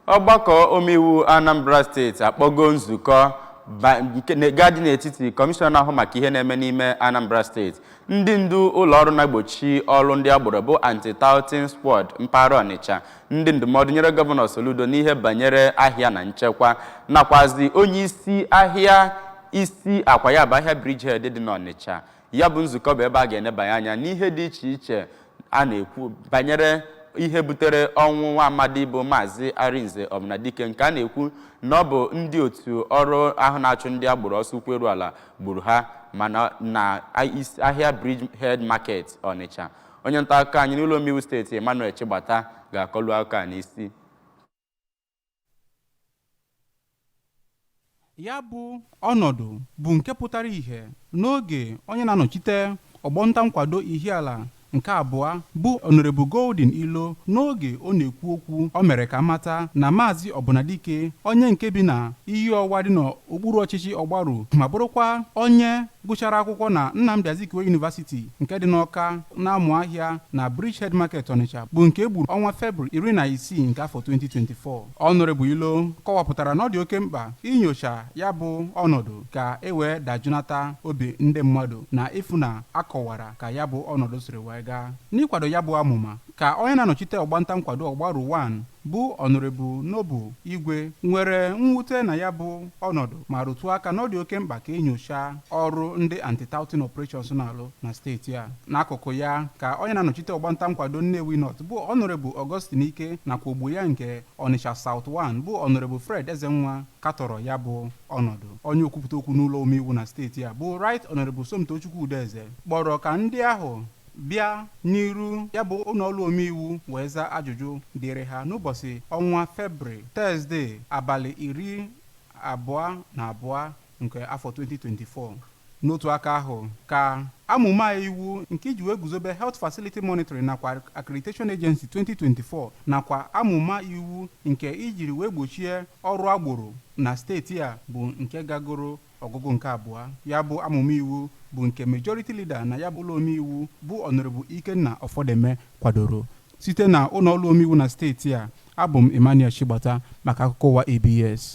Ọgbakọ omeiwu Anambra Steeti akpọgo nzukọ ga-adị n'etiti kọmishọna na-ahụ maka ihe na-eme n'ime Anambra Steeti, ndị ndu ụlọọrụ na-egbochi ọrụ ndị agboro bụ Anti-Touting Squad mpaghara Ọnịcha, ndị ndụmọdụ nyere Gọvanọ Soludo n'ihe banyere ahịa na nchekwa, nakwazi onye isi ahịa isi akwa ya bụ ahịa Bridgehead dị n'Ọnịcha. Ya bụ nzukọ bụ ebe a ga-enebanye anya n'ihe dị iche iche a na-ekwu banyere ihe butere ọnwụ nwa amadi bụ Maazị Arinze Ọbụnadike, nke a na-ekwu na ọ bụ ndị otu ọrụ ahụ na-achụ ndị agboro ọsọ ụkwụ eru ala gburu ha mana na isi ahịa Bridgehead Market, Ọnịcha. Onye nta akụkọ anyị n'ụlọ omeiwu steeti, Emmanuel Chigbata, ga-akọlu akụkọ a n'isi. Ya bụ ọnọdụ bụ nke pụtara ìhè n'oge onye na-anọchite ọgbọnta nkwado Ihiala nke abụọ bụ Honorable Golden Ilo. N'oge ọ na-ekwu okwu, o mere ka mata na Maazị Ọbụnadike, onye nke bi na iyi ọwa dị n'okpuru ọchịchị Ọgbaru ma bụrụkwa onye gụchara akwụkwọ na Nnamdi Azikiwe University nke dị n'Ọka, na-amụ ahịa na Bridgehead Market, Ọnịcha, bụ nke e gburu ọnwa Febrụwarị 16 nke afọ 2024. Honorable Ilo kọwapụtara na ọ dị oke mkpa inyocha ya bụ ọnọdụ ka e wee dajụnata obi ndị mmadụ na ịfụ na akọwara ka ya bụ ọnọdụ siri wee gaa. N'ịkwado ya bụ amụma, ka onye na-anọchite ọgbanta nkwado Ọgbaru 1 bụ Honorable Noble Igwe nwere mwute na ya bụ ọnọdụ ma rụtụ aka na ọ dị oke mkpa ka enyocha ọrụ ndị anti-touting operations na-alụ na steeti a. N'akụkụ ya, ka onye na-anọchite ọgbanta nkwado Nnewi North bụ Honorable Augustine Ike nakwa ogbo ya nke Onitsha South 1 bụ Honorable Fred Ezenwa katọrọ ya bụ ọnọdụ. Onye okwupụta okwu n'ụlọ omeiwu na steeti a bụ Right Honorable Somtochukwu Udeze kpọrọ ka ndị ahụ bịa n'iru ya bụ ụlọọrụ omeiwu wee zaa ajụjụ dịrị ha n'ụbọchị ọnwa Febrụwarị, Tọzdee, abalị 22 nke afọ 2024. N'otu aka ahụ, ka amụma iwu nke iji wee guzobe Health Facility Monitoring nakwa Accreditation Agency 2024 nakwa amụma iwu nke ijiri wee gbochie ọrụ agboro na steeti a bụ nke gagoro ọgụgụ nke abụọ. Ya bụ amụma iwu bụ nke majority leader na ya bụ ụlọ omeiwu bụ Honorable Ikenna Ọfọdeme kwadoro. Site na ụlọ ọrụ omeiwu na steeti a, abụ m Emmanuel Chigbata maka akụkọ ụwa ABS.